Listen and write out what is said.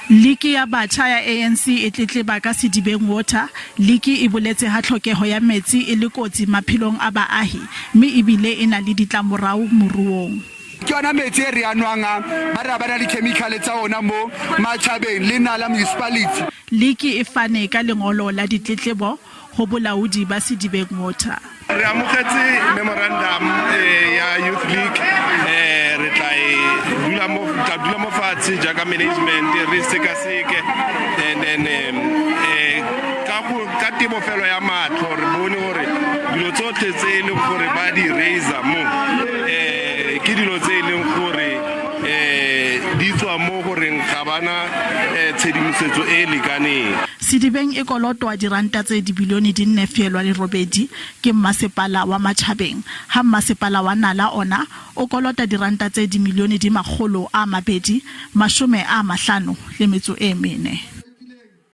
Liki ya batjha ya ANC e tletleba ka Sedibeng Water. Liki e boletse ha tlhokeho ya metsi e le kotsi maphelong a baahi mme ebile e na le ditlamorao moruong. Ke yona metsi e re a nwang a, ba re a ba na le chemical tsa ona mo Matjhabeng le Nala Municipality. Liki e fane ka lengolo la ditletlebo ho bolaodi ba Sedibeng Water. Re amogetse memorandum ya Youth League, re tla e dula mo tla dula mo fatshe jaaka management re sekaseke, and then ka go ka tebofelo ya matlho re bone gore dilo tsotlhe tse e leng gore ba di raiser mo ke dilo tse e leng gore di tswa mo goreng ga bana tshedimosetso e e lekaneng. Sedibeng e kolotwa diranta tse dibilione di nne feelwa le robedi ke mmasepala wa Matjhabeng, ha mmasepala wa Nala ona o kolota diranta tse dimilione di 254.